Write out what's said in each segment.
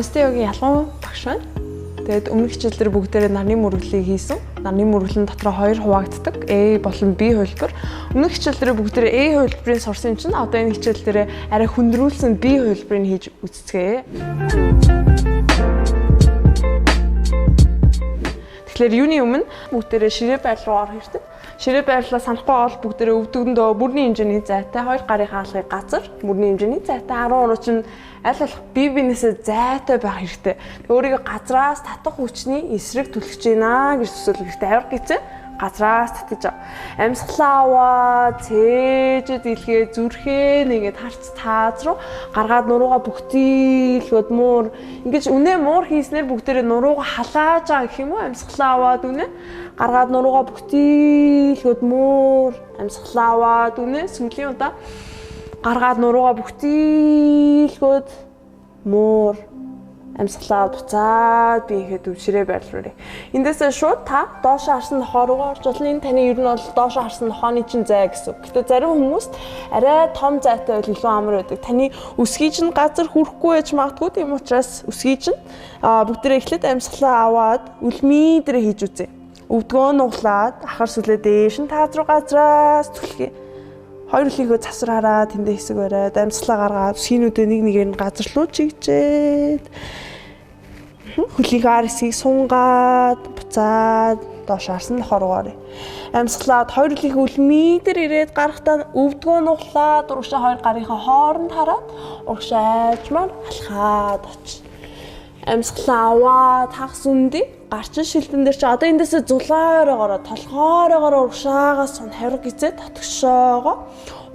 Намасте йогийн ялган багш байна. Тэгээд өмнөх хичээл дээр бүгдээрээ нарны мөрөглийг хийсэн. Нарны мөрөглөн дотор хоёр хуваагддаг. A болон B хувилбар. Өмнөх хичээл дээр бүгдээрээ A хувилбарыг сурсан чинь одоо энэ хичээл дээр арай хүндрүүлсэн B хувилбарыг хийж үзцгээе. Тэгэхээр юуны өмнө бүгдээрээ ширээ байр руу орох хэрэгтэй. Ширээ байрлалаа санахгүй бол бүгдээрээ өвдөгөндөө мөрний хэмжээний зайтай хоёр гарын хаалгыг газар мөрний хэмжээний зайтай 13 чинь аль болох бие биенээсээ зайтай байх хэрэгтэй. Өөрийгөө газраас татах хүчний эсрэг түлхэж байна гэж төсөөлөх хэрэгтэй. Авирга гэцээ газраас татаж амьсгалаа аваа цээжэд илгээ зүрхээ нэгээд харц тааз руу гаргаад нуруугаа бүгтийлгөөд муур ингэж үнэ муур хийснээр бүгдээрээ нуруугаа халааж байгаа гэх юм уу, амьсгалаа аваад үнэ гаргаад нуруугаа бүгтийлгөөд муур амьсгалаа аваад үнэ сүүлийн удаа гаргаад нуруугаа бүгтийлгөөд муур амьсгалаа буцаад биеийнхээ төвшрээ байрлал руу. Эндээсээ шууд та доошоо харсан нохоо руугаа орж болно. Энэ таны ер нь бол доошоо харсан нохооны чинь зай гэсэн үг. Гэтэ зарим хүмүүст арай том зайтай байл илүү амар байдаг. Таны өсгий чинь газар хүрэхгүй байж магадгүй. Тийм учраас өсгий чинь бүгдээрээ эхлээд амьсгалаа аваад үлмий дээр хийж үзье. Өвдгөө нуглаад ахар сүлээ дээш нь тааз руу газраас түлхье. Хоёр хөлийнхөө завсар хараад тэндээ хэсэг бариад амьсгалаа гаргаад өсгийнүүдээ нэг нэгээр нь газар руу чигжээд хөлийнхөө ар хэсгийг сунгаад буцаад доош харсан нохоо руу оръё. Амьсгалаад хоёр хөлийнхөө үлмий дээр ирээд гарахтаа өвдгөө нуглаад урагшаа хоёр гарынхаа хооронд хараад урагшаа айлжмаар алхаад очив. Амьсгалаа аваад хагас үндий гарчин шилдэн дээр чи одоо эндээсээ зулаараагаараа толгооройгоор урагшаагаа сун хавирга гизээ татгшоогоо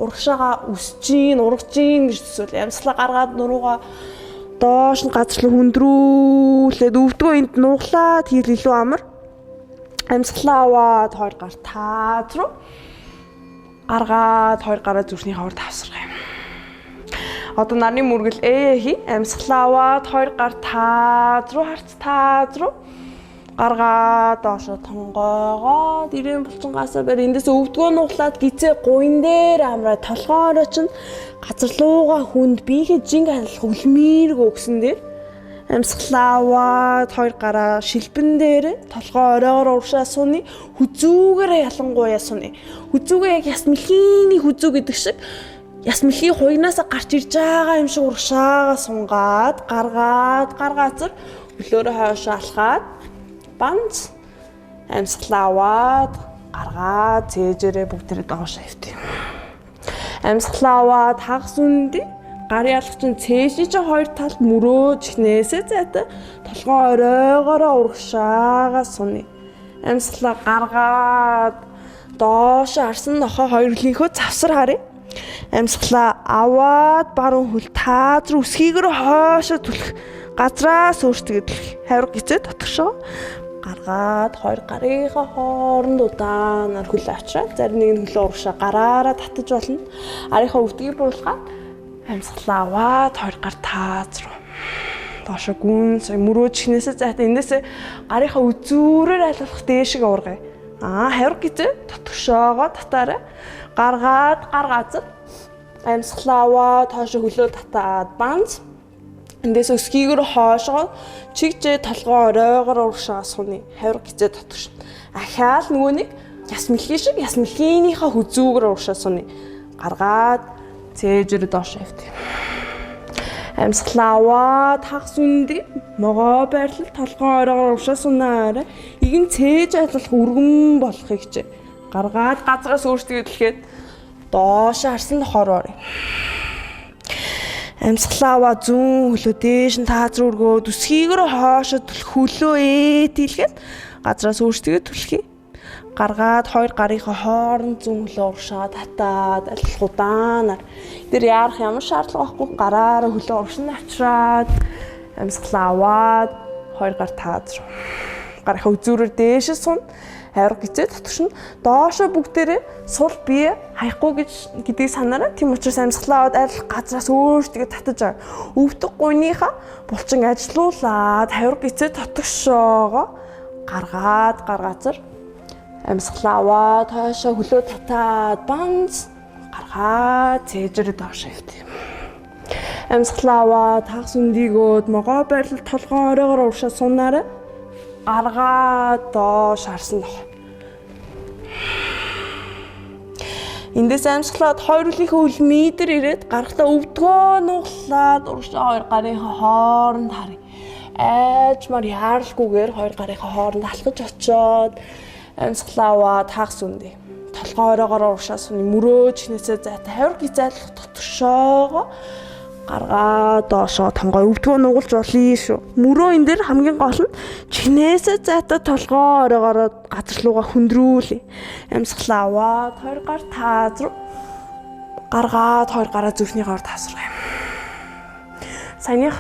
урагшаагаа өсөж гин урагж гин гэж төсөөл. Амьсгалаа гаргаад нуруугаа доош нь газар руу хүндрүүлээд өвдгөө энд нуглаад хийл илүү амар. Амьсгалаа аваад хоёр гар тааз руу гаргаад хоёр гараа зүрхний хавар тавсарга юм. Одоо нарны мөргөл ээ хий. Амьсгалаа аваад хоёр гар тааз руу харц тааз руу гаргаад доошо тонгоогоод ирээн булчингаасаа барь эндээс өвдгөө нуглаад гизээ гуйн дээр амраа толгоороо чинь газар руугаа хүнд биеийнхээ жинг халах үлмийрг өгсөн дээр амьсгалаа аваад хоёр гараа шилбэн дээр толгоо оройгоор урагшаа сууны хүзүүгээрээ ялангуяа сууны хүзүүгээ яг яс мэлхийний хүзүү гэдэг шиг яс мэлхий хуйнаасаа гарч ирж байгаа юм шиг урагшаага сунгаад гаргаад гар газар хөлөөрөө хойшоо алхаад банц амьсгалаа аваад гаргаад цээжээрээ бүгдээрээ доош авт юм. Амьсгалаа аваад хагас үндий гар ялах чинь цээжний чинь хоёр талд мөрөөж ихнээсээ зайтай толгоо оройгоороо урагшаага суны. Амьсгалаа гаргаад доош арсан нохоо хоёр хөлийнхөө завсар харъя. Амьсгалаа аваад баруун хөл тааз руу өсгийгөөрөө хойшоо түлх газраас өөртөө түлх хавирга гизээ дотгошоо гаргаад хоёр гарынхаа хооронд удаанаар хөлөө авчраад зарим нэг нь хөлөө урагшаа гараараа татаж болно. Арийнхаа өвдгийг буулгаад амьсгалаа аваад хоёр гар тааз руу доошо гүн мөрөөж ихнээсээ зайтай эндээсээ гарынхаа үзүүрээр аль болох дээшээ ургая. Хавирга гизээ дотгошоогоо татаарай. Гаргаад гар газар амьсгалаа аваад хоошо хөлөө татаад банц эндээс өсгийгөр хоошоо чигжээ толгоо оройгоор урагшаа суны хавирга гизээ дотгош. Ахаал нөгөө нэг яс мэлхий шиг яс мэлхийнийхээ хүзүүгээр урагшаа суны. Гаргаад цээжээр доош авт. Амьсгалаа аваад хагас үндий могоо байрлал толгоо оройгоор урагшаа сунаарай. Игэн цээж айлах өргөн болохыг хичээ. Гаргаад газраас өөртөө дэлгээд доош харсан нохоор оръё. Амьсгалаа аваа зүүн хөлөө дээш нь тааз руу өргөөд өсгийгөөрөө хоошоо түлх хөлөө тийлгээд газраас өөртөө түлхье. Гаргаад хоёр гарынхаа хооронд зүүн хөлөө урагшаа татаад аль удаанаар. Тэр яарах ямар шаардлага байхгүй гараараа хөлөө урагш нь авчраад амьсгалаа аваад хоёр гар тааз руу. Гарынхаа үзүүрээр дээш сун хавирга гизээ дотгош нь доошо бүгдээрээ сул бие хаяхгүй гэж гэдгийг санаарай. Тийм учраас амьсгалаа аваад аль газраас өөртөө татаж байгаа. Өвдөг гуйныхаа булчин ажилуулад хавирга гизээ дотгошоогоо гаргаад гар газар амьсгалаа аваад хойшоо хөлөө татаад банц гаргаад цээжээр доош авт юм. Амьсгалаа аваад хагас үндийгөөд могоо байрлал толгоо оройгоор урагшаа сунаарай. Гаргаад доош харсан нохой. Эндээс амьсгалаад хоёр үлийнхээ үлмий дээр ирээд гарахтаа өвдгөө нуглаад урагшаа хоёр гарынхаа хооронд харъя. Айжмаар яаралгүйгээр хоёр гарынхаа хооронд алхаж очоод амьсгалаа аваад хагас үндий. Толгой оройгоор урагшаа суны мөрөө чихнээсээ зайтай хавар гизайлах дотгошоогоо гаргаа доошоо тонгой өвдгөө нугалж болно шүү. Мөрөө энэ дэр хамгийн гол нь чихнээсээ зайтай толгой оройгоор газар руугаа хөндрүүлээ. Амьсгалаа аваад хоёр гар тааз руу гаргаад хоёр гараа зүрхний гоор таасрах юм. Саяных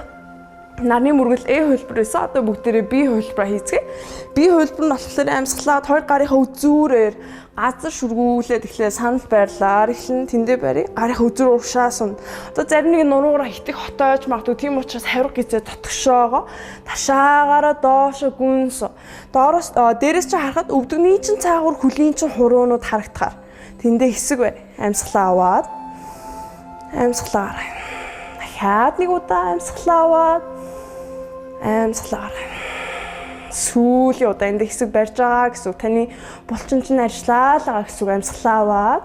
нарны мөргөл Э хувилбар байсан. Одоо бүгдээрээ B хувилбараа хийцгээе. B хувилбар нь болохоор амьсгалаад хоёр гарынхаа үзүүрээр газар шүргүүлээд эхлээ санал байрлаар эхлэн тэндээ барь. Гарынхаа үзүүр уршаа сун. Одоо зарим нэг нуруугаараа хитэх хотойж магадгүй. Тийм учраас хавраг гизээ дотгошоогоо ташаагаараа доошо гүнс. Доороос дээрээс чи харахад өвдөгний чин цаагуур хөлийн чин хуруунууд харагдахаар тэндээ хэсэг барь. Амьсгалаа аваад амьсгалаа гаргая. Дахиад нэг удаа амьсгалаа аваад амьсгалаа гаргая. Сүүлийн удаа энд хэсэг барьж байгаа гэсэн үг. Таны булчин чинь ажиллаа л байгаа гэсэн үг. Амьсгалаа аваад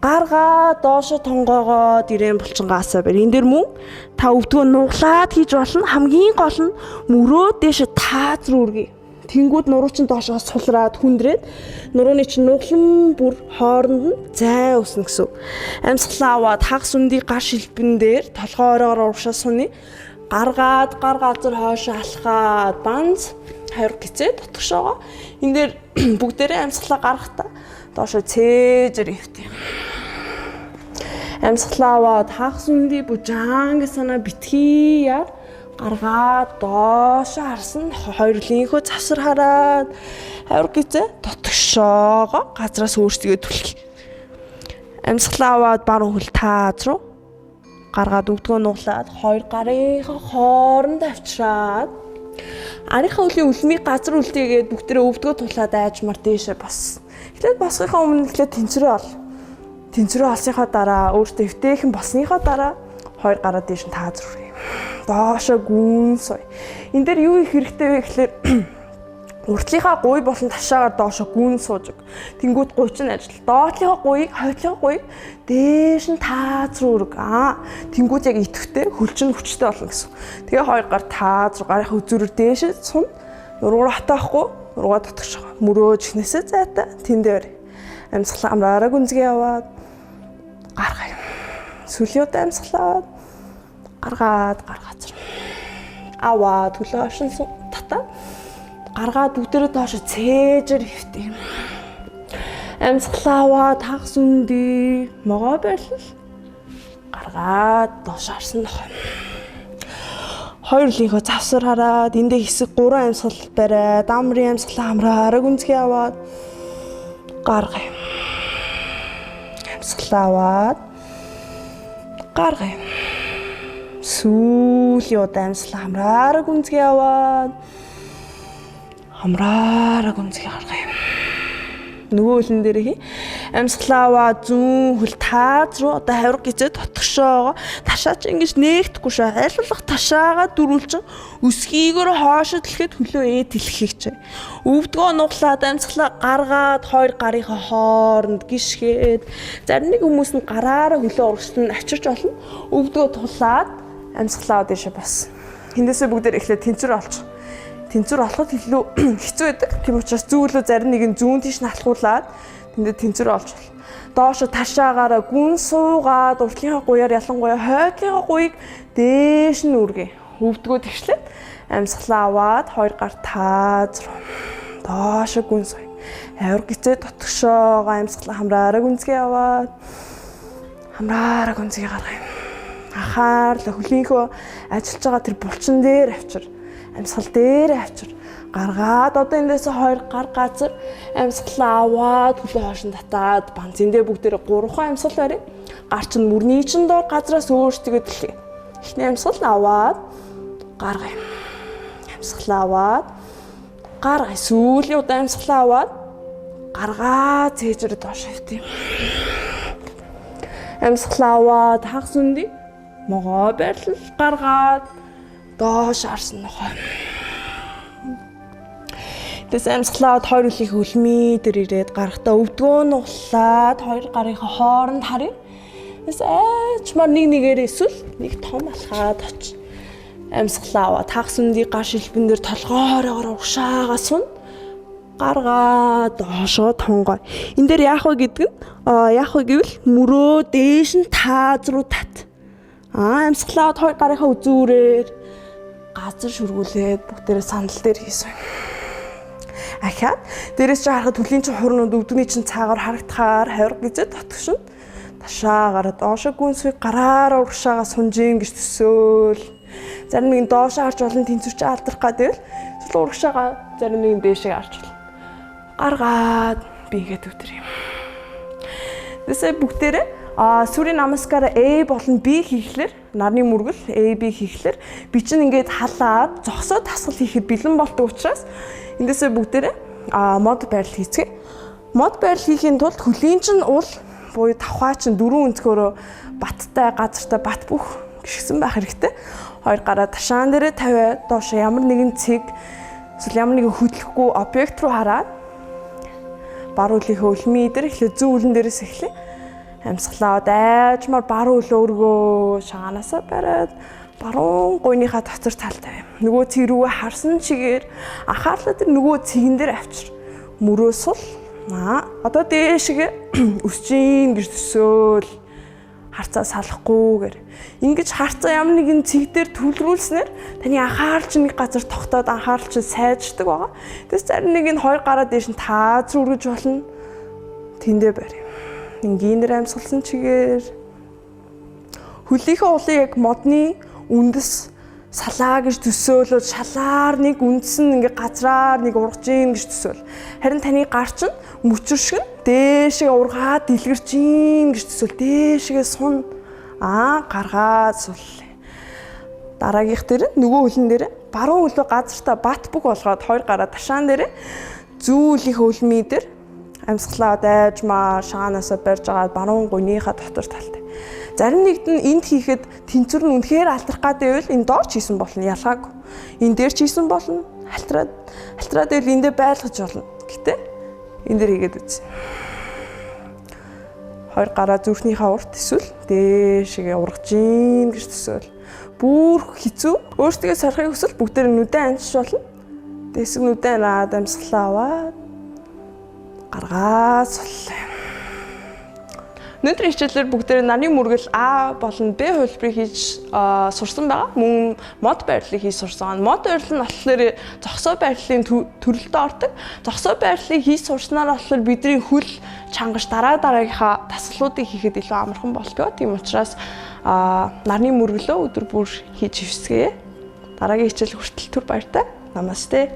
гаргаа доошо тонгоогоод ирээн булчингаасаа барь. Энэ дэр мөн та өвдгөө нуглаад хийж болно. Хамгийн гол нь мөрөө дээшээ тааз руу өргөе. Тэнгүүд нуруу чинь доошоо сулраад хүндрээд нурууны чинь нуглан бүр хооронд нь зай өснө гэсэн үг. Амьсгалаа аваад хагас үндий гар шилбэн дээр толгой оройгоор урагшаа суны. Гаргаад гар газар хойшоо алхаад банз хавар гизээ дотгошоогоо энэ дээр бүгдээрээ амьсгалаа гаргахтаа доошо цээжэр ивтээ. Амьсгалаа аваад хагас үндий бужаан санаа битгий яар гаргаад доошо харсан хоёрлынхөө завсар хараад хавар гизээ дотгошоогоо газраас өөрсдөө түлхье. Амьсгалаа аваад баруун хөл тааз руу гаргаад өвдгөө нуглаад хоёр гарынхаа хооронд авчраад арийнхаа хөлийн үлмийг газар үлдээгээд бүгдээрээ өвдгөө тулаад айжмар дээшээ бос. Эхлээд босхийнхаа өмнө эхлээд тэнцвэрээ ол. Тэнцвэрээ олсныхоо дараа өөртөө эвтэйхэн болсныхоо дараа хоёр гараа дээш нь тааз руу. Доошо гүн сой. Энэ дээр юу их хэрэгтэй вэ гэхлээр уртлынхаа гуй болон ташаагаар доошо гүн сууж өг. Тэнгүүд гуй чинь ажил. Доотлынхаа гуйг, хойтлынхаа гуйг дээш нь тааз руу өрг. Тэнгүүд яг идэвхтэй хөл чинь хүчтэй болно гэсэн. Тэгээ хоёр гар тааз руу гарынхаа үзүүрээр дээш сун. Нуруугаар хатаахгүй, нуруугаа дотгошоо. Мөрөө чихнээсээ зайтай тэндээ барь. Амьсгалаа амраараа гүнзгий аваад гаргая. Сүүлийн удаа амьсгалаа аваад гаргаад гар газар. Аваад хөлөө оршин татаа. Гаргаад бүгдээрээ доош цээжэр хөвтөө. Амьсгалаа аваад хагас үндий могоо байрлал гаргаад доош харсан нохой. Хоёр лийнхөө завсар хараад эндээ хэсэг 3 амьсгал бариад амрын амьсгалаа амраараа гүнзгий аваад гаргая. Амьсгалаа аваад гаргая. Сүүлийн удаа амьсгалаа амраараа гүнзгий аваад хамраараа гүнзгий гаргая. Нөгөө хөлн дээр хий. Амьсгалаа аваад зүүн хөл тааз руу одоо хавраг гизээ дотгошоогоо ташаа чи ингэж нээгдэхгүй шүү. Аль болох ташаагаа дөрвөлжин өсгийгөр хоошо тэлэхэд хөлөө ээ тэлхийг чи. Өвдгөө нуглаад амьсгалаа гаргаад хоёр гарынхаа хооронд гიშгээд зарим нэг хүмүүс нь гараараа хөлөө урагшин авчирч болно. Өвдгөө тулаад амьсгалаа дээшээ бас. Тэндээсээ бүгдээр эхлээд тэнцвэр олчих. Тэнцвэр олоход илүү хэцүү байдаг. Тийм учраас зүүлөө зарим нэг нь зүүн тийш нь алхуулаад тэндээ тэнцвэр олж болно. Доошо ташаагаараа гүн суугаад уртлынхаа гуяар ялангуяа хойдлынхаа гуйг дээш нь үргээ. Өвдгөө тэгшлээд амьсгалаа аваад хоёр гар тааз руу. Доошо гүн сууя. Авир гизээ дотгошоогоо амьсгалаа хамраараа гүнзгий аваад хамраараа гүнзгий гаргая. Анхаарлаа хөлийнхөө ажиллаж байгаа тэр булчин дээр авчир. Амьсгал дээр авчир. Гаргаад одоо эндээс хоёр гар газар амьсгалаа аваад хөлөө хойш нь татаад банзын дээр бүгдээрээ 3 амьсгал барь. Гар чинь мөрний чин доор газраас өөртөө дэлхий. Эхний амьсгал аваад гаргая. Амьсгалаа аваад гаргая. Сүүлийн удаа амьсгалаа аваад гаргаа цээжрээ доош авт юм. Амьсгалаа аваад хагас үндий Могоо байрлал гаргаад доош харсан нохой. Тэс амьсгалаад хоёр үлийн хөлмий дээр ирээд гарахтаа өвдгөө нуглаад хоёр гарынхаа хооронд харъя. Тэс айчмаар нэг нэгээр эсвэл нэг том алхаад очив. Амьсгалаа аваад хагас үндий гар шилбэн дээр толгоороор урагшаага сун. Гаргаа доошоо тонгой. Энэ дээр яах вэ гэдэг нь яах вэ гэвэл мөрөө дээш нь тааз руу тат. Амьсгалаа аваад хоёр гарынхаа үзүүрээр газар шүргүүлээд бүгдээрээ сандал дээр хийсэн. Ахаад дээрээс чи харахад хөлийн чинь хурнууд өвдөгний чинь цаагаар харагдахаар хойр гизээ дотгошин ташаа гараад доошо гүнсвийг гараар урагшаага сунжин гэж төсөөл. Зарим нэг нь доошо харж олон тэнцвэрч алдрах гэдэг л эсвэл урагшаага зарим нэг нь дээшээ харж болно. Гаргаад би ингээд өтөр юм. Тэсээ бүгдээрээ Сурья Намаскара A болон B хийхлээр нарны мөргөл A B хийхлээр би чинь ингээд халаад зогсоо тасгал хийхэд бэлэн болдог учраас эндээсээ бүгдээрээ мод байрлал хийцгээе. Мод байрлал хийхийн тулд хөлийн чинь уул буюу тавхаа чинь дөрвөн өнцгөөрөө баттай газартай бат бүх гიშгсэн байх хэрэгтэй. Хоёр гараа ташаан дээрээ тавиад доош ямар нэгэн цэг эсвэл ямар нэгэн хөдлөхгүй объект руу хараад баруун үлийнхээ өлмий дээр эхлээ зүүн үлэн дээрээс эхлэе. Амьсгалаад айжмаар баруун үл өргөө шаганаасаа бариад баруун гуйныхаа дотор тал тавь. Нөгөө цэг рүүгээ харсан чигээр анхаарлаа тэр нөгөө цэгэн дээр авчир. Мөрөө сул. Одоо дээшгээ өсөж ийн гэж төсөөл. Харцаа салахгүйгээр. Ингэж харцаа ямар нэгэн цэг дээр төвлөрүүлснээр таны анхаарал чинь нэг газар тогтоод анхаарал чинь сайжирдаг байгаа. Тэгээс зарим нэг нь хоёр гараа дээш нь тааз руу өргөж болно. Тэндээ барь. Энгийнээр амьсгалсан чигээр хөлийнхөө улыг яг модны үндэс салаа гэж төсөөлөөд шалаар нэг үндэс нь ингээ газраар нэг ургаж ийн гэж төсөөл. Харин таны гар чинь мөчөр шиг дээшээ ургаад дэлгэрч ийн гэж төсөөл. Дээшгээ сун гаргаад сул. Дараагийнх дээр нөгөө хөлн дээр баруун хөлөө газартаа бат бүх болгоод хоёр гараа ташаан дээр зүүлийнх хөлмий дээр амьсгалаа дайжмаар шаанаасаа барьж байгаа баруун гуйныхаа дотор талтай. Зарим нэгд нь энд хийхэд тэнцвэр нь үнэхээр алдрах гад байвал энэ доор ч хийсэн болно ялгаагүй. Энэ дээр ч хийсэн болно. Халтраад байвал энэ дээр байлгаж болно. Гэтэ энэ дээр хийгээд үз. Хоёр гараа зүрхнийхээ урт эсвэл дээшгээ ургаж ийн гэж төсөөл. Бүр хэцүү. Өөртөө сорихыг хүсвэл бүгдээр нүдэн анчиж болно. Дэсэг нүдэн анаад амьсгалаа аваад гаргаа суллаа. Өнөөдрийн хичээлээр бүгдээр нарны мөргөл А болон Б хувилбарыг хийж сурсан байгаа. Мөн мод байрлалыг хийж сурсан. Мод байрлал нь болохоор зогсоо байрлалын төрөлдөө ордог. Зогсоо байрлалыг хийж сурснаар болохоор бидний хөл чангаж дараа дараагийнхаа дасгалуудыг хийхэд илүү амархан болдгоо. Тийм учраас нарны мөргөлөө өдөр бүр хийж хөвсгөө. Дараагийн хичээл хүртэл түр баяртай. Намасте.